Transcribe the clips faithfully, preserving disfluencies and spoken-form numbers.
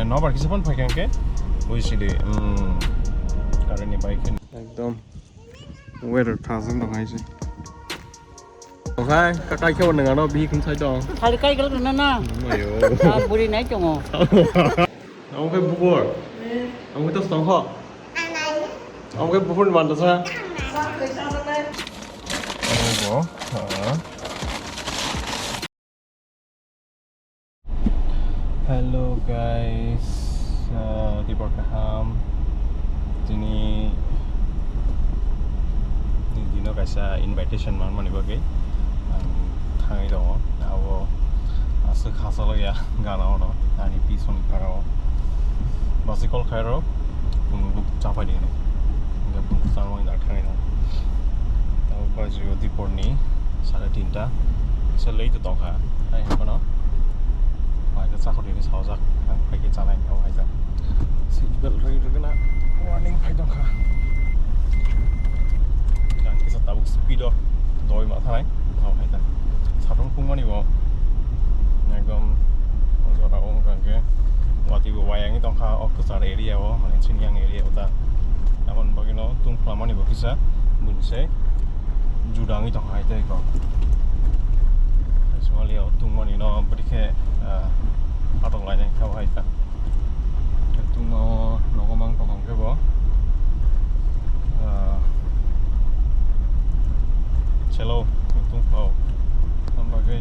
Nobar kisa phone phaikha hwnkhe buisidi, um, current ni bai khe. Ekdom weather thajak dong hai se. Okhai, kakai khe bo nang ano bihik hwn sai dong. Khali kai gel rwna na. Ayo. Ah, buri nai tongo. Amo khe bukur. Amo khe to song ho. Amo khe bukur ni manda sa. Amo bo, ha. Hello guys, uh, dipor kaham. Tini ni dino kaisa invitation manmani bagwi ang thangwi tongo. Abo aswk hachalo ya gana ono ani pisoni phara o. Basi call khairo, kunu buk chapai di hinwi. Hingke buk changmani da thangwi tongo. Abo baji o dipor ni sare tinta. Kisa late tongkha, hai hwnkheno phaikhe chakhorni hinwi saojak, ang phaikhe chanai, abo hai jak. Seat belt rwi rwgwna warning phai tongkha. Ang kisa tabuk speed o doi ma thanai, abo hai jak. Satung phungmani bo ekdom o jora o wngkha hwnkhe watwi bo wayangwi tongkha o kwchar area o, mane chini yang area o ta. Aboni bagwino tungphlamani bo kisa buini se judangwi tongkha hai tei kok. Songaliya o tungmani no bwrwi khe, ah, patok lainai kha hai ta. Tungma o nogo mang tongkha khe bo, ah, chelo tungphla o. Ang bagwi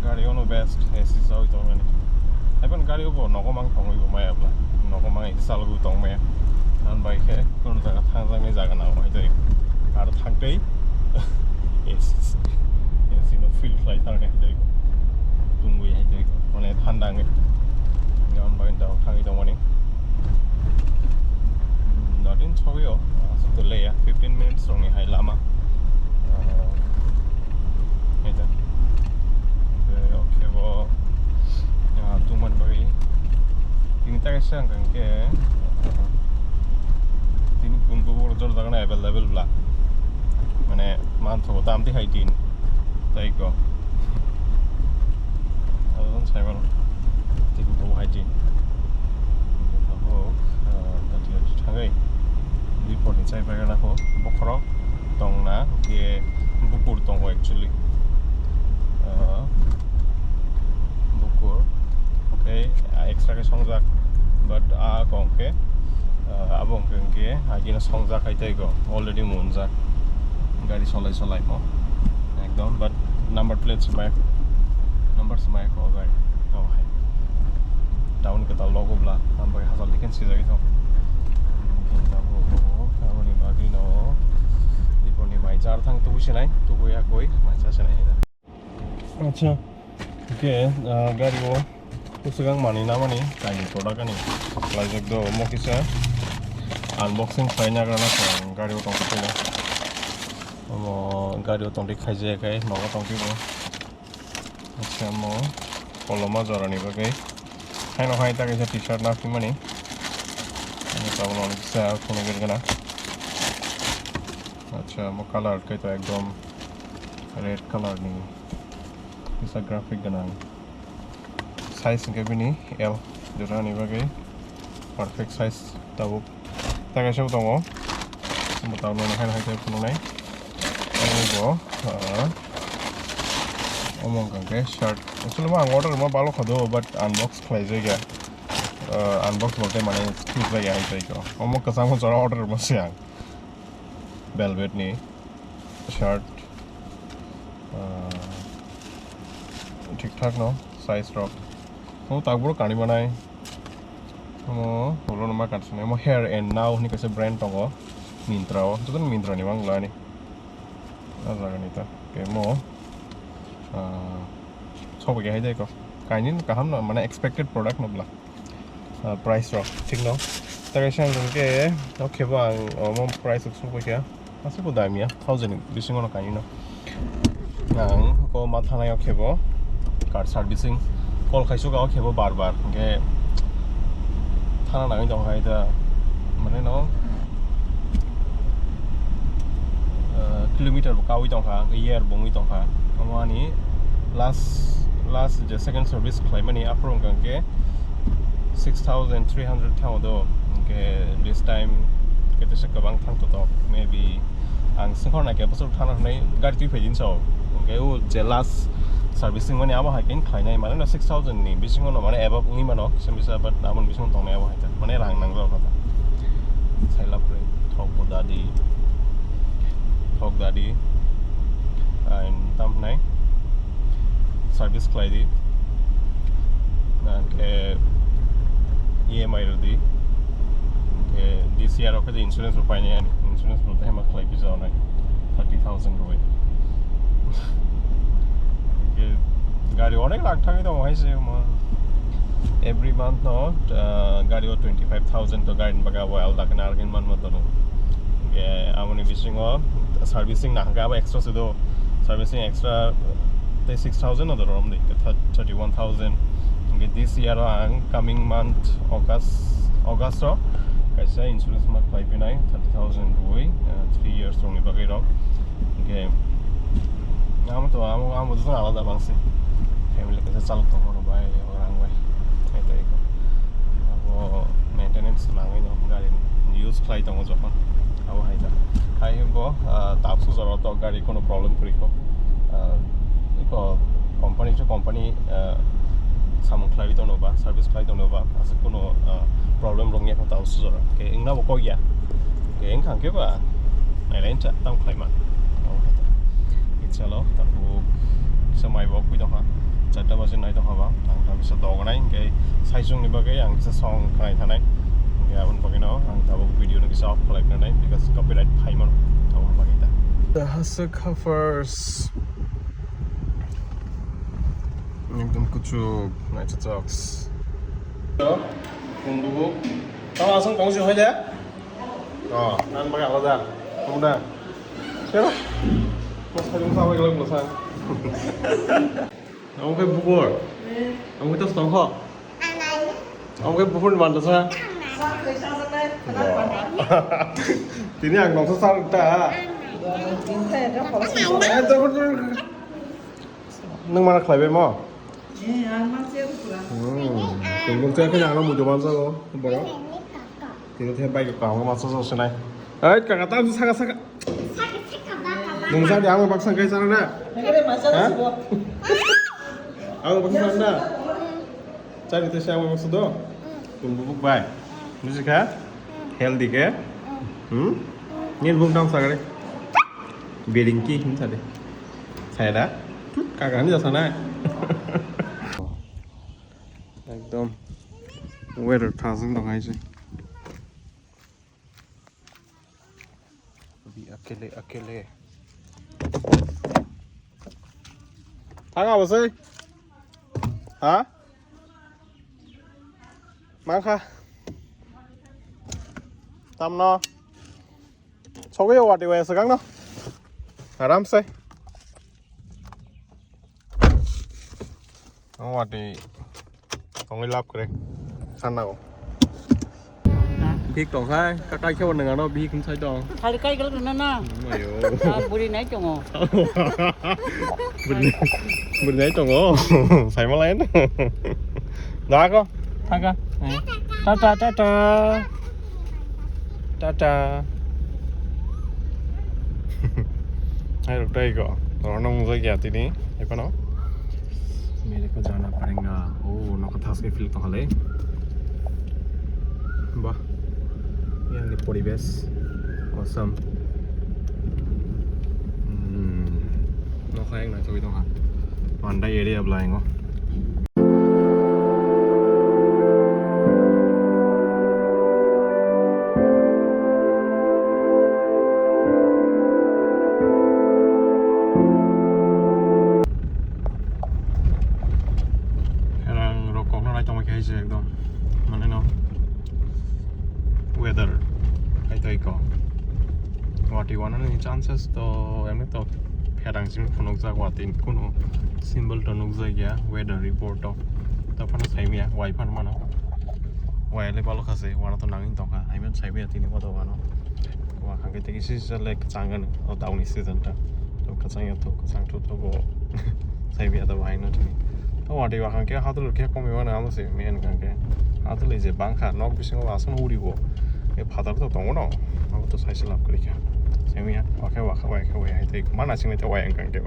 gari ono best A C chawi tongmani. Haibon gari o bo nogo mang tongwi bo maya bla. Nogo mang A C chalogwi tong maya. Ang bai khe kono jaga thangjaknai jaga nango hai tei. Aro thangtwi A C, A C no feel khlai thangni hai tei. Tungwi hai tei. Mane thanda wngwi. Ang bagwi dao thangwi tongmani. Notin sogwi o. Aswk to leya. Fifteen minutes rokni hai lama. Ah, hai ta. Tei o khe bo, ah, tungmani bagwi tini ta kaisa hwnkha hwnkhe, ah, tini kun kubur jora jagano available bla. Mane manthogo tamtwi hai din. Tei ko. Aboni saimano tini kubu hai din. Tabuk, ah, tati tati thangwi. Dui porni chai paigana kho. Bokhorok tongna, hwnkhe bukur tongo actually. Ah, bukur. Okay, ah, extra khe songjak. But, ah, kok hwnkhe, ah, abo hwnkhe, hwnkhe, ah, gina songjak hai tei go. Already munjak. Gari solai solai mo. Ekdom, but number plate se mai. Number se mai ko gari. Oh, hai. Town ke tal logo bla. Number hasal diken si jai to. Aboni bagwi no, iboni mai jar thang tubu sinai, tubu ya koi, mai sa sinai. Acha, okay, ah, gari o kusukang mani na mani, kaini product ani. Laijak do, mo kisa unboxing khlai nagra na kha, gari o tong khe na. Mo gari o tong di khai je kai, nogo tong di mo. Acha, mo koloma jora ni bagwi. Haino hai ta kaisa t-shirt na phimani. Ani tabuk no kisa phunugwi rwgwna. Acha, mo color khe to ekdom red color ni kisa graphic gwnang. Size hwnkhe bini L, jora ni bagwi perfect size tabuk. Ta kaisa bo tongo. Bo tabuk no hai hai khe phunuknai. Omo bo, ah, omo wngkha khe shirt. Actually, mo ang order ma balo kha do, but unbox khlai jak ya. Ah, unbox bolte mane thik jak ya hai tei ko. Omo kwchangma jora order ma se ang. Velvet ni shirt. Ah, thik thak no size rok. Omo tak boro kani manai. Omo ulo no ma kan sini. Omo Hair and Now hwnwi kaisa brand tongo. Myntra o. Joto no Myntra ni mang lani. Ah, jaga ni ta. Kemo. Ah, sobo ke hai dai ko. Kaini kaham no, mane expected product no bla. Ah, price rok, thik no. Ta kaisa ang ke, okay bo ang, omo price rok sokbai kha. Aswk bo dam ya, thousand bisingo no kaino. Ang ko ma thanai o khe bo car servicing call khai suka o khe bo bar bar. Hingke thana nangwi tong hai da, mane no, ah, kilometer bo kawi tong kha, hingke year bo wngwi tong kha. Omo ani last, last je second service khlai mani aphuru hingke Six thousand three hundred thango do, hwnkhe this time kete se kwbang thang to tok, maybe ang sengkhor naikhe bosor thana hwnwi gari twi phaidi hinso, hwnkhe o je last servicing mani abo hai khe khlainai, mane no six thousand ni bisingo no mane above wngwi mano kisa misa, but aboni bisingo tongnai abo hai ta, mane rang nangjak kha ta. Sailap rwi thok bo dadi, thok dadi, and tam hwnai service khlai di. Hwnkhe E M I rw di. Hwnkhe this year o khe insurance bo painai ani. Insurance bo tei ma khlai phi jao nai. Thirty thousand rwi. Hwnkhe gari onek lakh thangwi tongo hai se ma. Every month no, uh, gari o twenty five thousand to gari ni bagwi abo alda khe narwgwi manma tono. Hwnkhe aboni bisingo servicing na hwnkhe abo extra se do. Servicing extra tei six thousand no dorom de, thirty one thousand. Hwnkhe this year o ang coming month August, August o kaisa insurance ma khlai phinai thirty thousand rwi, uh, three years rokni bagwi rok. Hwnkhe amo to, amo, amo jwk alada bangsi. Family kaisa chalok tongmano bai, rang bai. Hai to eko. Abo maintenance nangwi no gari use khlai tongo jokhon. Abo hai ta. Hai hwnbo, ah, tabuk jora to gari kono problem kwrwi kho. Ah, eko company to company, ah, samung khlai tono ba, service khlai tono ba, aswk kono, ah, problem rok ya kho tabuk jora. Ke wngna bo kok ya. Ke wngkha khe ba, nailai cha tang khlai ma. Abo hai ta. Chalo, tabuk kisa mai bo pui tongkha. Charta baje nai tongkha ba. Ang tabuk kisa dogonai, hwnkhe saisungni bagwi ang kisa song khnai thanai. Hwnkhe aboni bagwino ang tabuk video no kisa off khlai khnanai, because copyright phai mano. Aboni bagwi ta. The Hasek Huffers. Ekdom kuchuk, naithotok. Kung bubuk. Tamo aswk tong si hoi de? Oh, nan bagwi alada. Tong da. Kero? Mas kajung sa bagwi lok sa. Amo khe bukur. Amo khe to stong kho. Amo khe bukur ni manda sa. Tini ang noksa sa ta. Eh, to, to, to. Nwng mana khlai bai mo? Hmm, tongmung tei kheno ano muitu manjago borok. Tini the bike kaham ma chajak sinai. Ai kaka, tam saka saka. Nwng jadi amo baksa kai chana na? Ha? Amo baksa chana na? Chari te amo baksa do? Tung bubuk bai. Buji kha? Healthy khe? Hmm? Nil bung tam sagare. Beding ki hin sade. Saya da? Kaka ni jasa nai. Ekdom weather thasung tong hai se. Abhi akele, akele. Thang abo se? Ha? Mangkha. Tamno. Sogwi wati waya swkang no. Aram se. Wati. Tongwi lab kre. Sana o. Bihik tong khai, kakai khe bo nang ano bihik hwn sai tong. Khali kai gel na na. Mayo. Ah, buri nai tongo. Buri, buri nai tongo. Sai malai na. Da ko. Thaka. Eh. Tata, tata. Tata. Hai rok tai ko. Oro nang mujai kya tini. Ekhano. Mere ko jana parenga. Oh, nokha thas ke feel to hale. Bah. Yang ni poribesh. Awesome. Hmm. Nokha yang nai togwi tongha. Pandai area bla yango. Erang rok kokno nai tongma khe hai se ekdom. Mane no weather hai tai ko. Wati wanani chances to emni to pherang simi phunukjak, wati kunu symbol to nukjak ya weather report o. To phano saimya, wai phano mano. Wai le balo khase, wana to nangin tongkha. Aimen saimya tini koto wano. Wa khangke tei kisi se le kwchang ani, o dauni season ta. To kwchang ya to, kwchang to to bo. Saimya to wai no tini. Watwi wakhang khe hatulwi khe komwi mano, amo se main hwnkha khe hatulwi je bangkha nok bisingo aswkno uribo. E phatar to tongo no, abo to saise lab kwrwi kha. Semiya wakhe wakha wakhe waya hai tei mana singni tei waya hwnkha khe.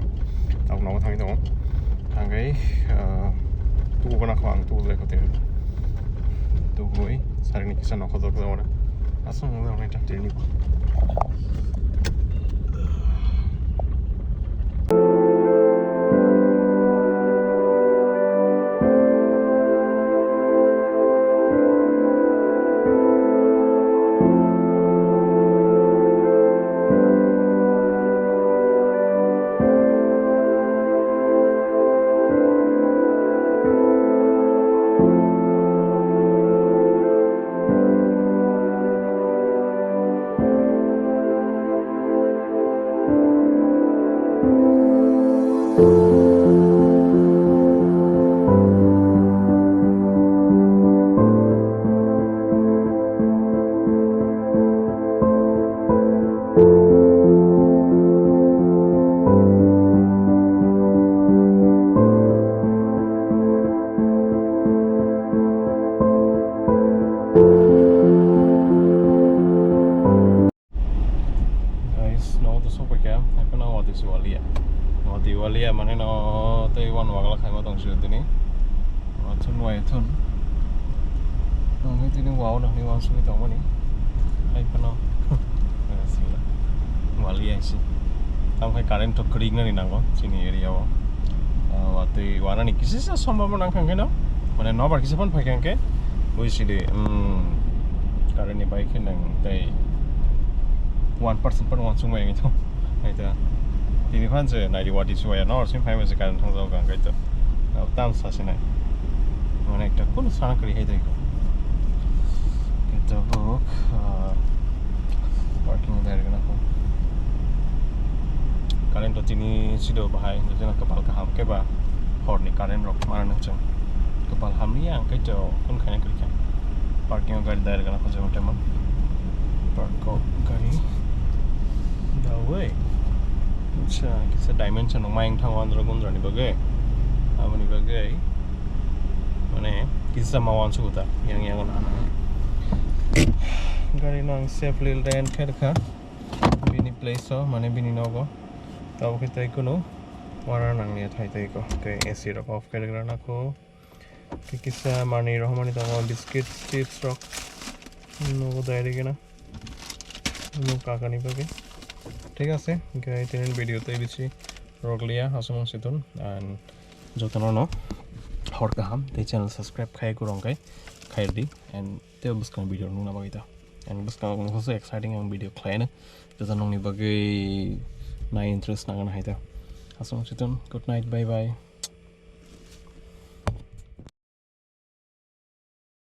Tabuk nogo thangwi tongo. Thangwi, ah, tubu gana kho ang tubu belai kho tei. Tubui sarini kisa nokho jok jok wana. Aswk nokho jok nai ta tini. Guys, no to sokphaikha, haikhe no watwi se walia. Watwi walia mane no tei wan wagla khaima tong sio tini. Wathun wai thun. Nangkhe tini wao nangni wansugwi tongmani. Haikhe no. Walia se. Tamo khai current to kwrwi wngnani nango chini area o. Ah, watwi wanani kisisa sombhabona wngkha khe no. Mane nobar kisa phone phaikha khe. Buisidi, um, current ni bai khe nang tei one percent phano wansuk mai wngwi tong. Hai ta. Tini phan se nai di watwi se waya no, simi phai mase current thang jao kang kai to. Tam sa se nai. Mane ekta kun sana kari hai dai ko. Kita buk, ah, parking dari kana ko. Current to tini sido bahai, jena kapal kaham khe ba horni current rok mana nang chang. Kapal hamya ang kai to kun khaina kari kha. Parking o gari dai rwgana khojagwi tongma. Park o gari. Dawai. Acha, kisa dimension rok mayung thango andro gundro ni bagwi. Aboni bagwi. Mane, kisa ma wansugo ta. Yang yang na na. Gari no ang safely land khe rwkha. Bini place o, mane bini nogo. Tabuk khe tei kunu. Wara nangya thai tei ko. Tei A C rok off khe rwgana kho. Kisa manwi rohormani tongo, biscuit, chips rok nogo dai rwgena omo kakani bagwi. Thik ase, hwnkhe tini video tei bisi rwglia, aswk mung si thun, and jotono no hor kaham tei channel subscribe khai kwrwng khai khairdi, and tei bwskang video nukna bagwi ta, and bwskango mungsa exciting ang video khlaino, joto nokni bagwi nai interest nangna hai ta. Aswk mung si thun, good night, bye bye.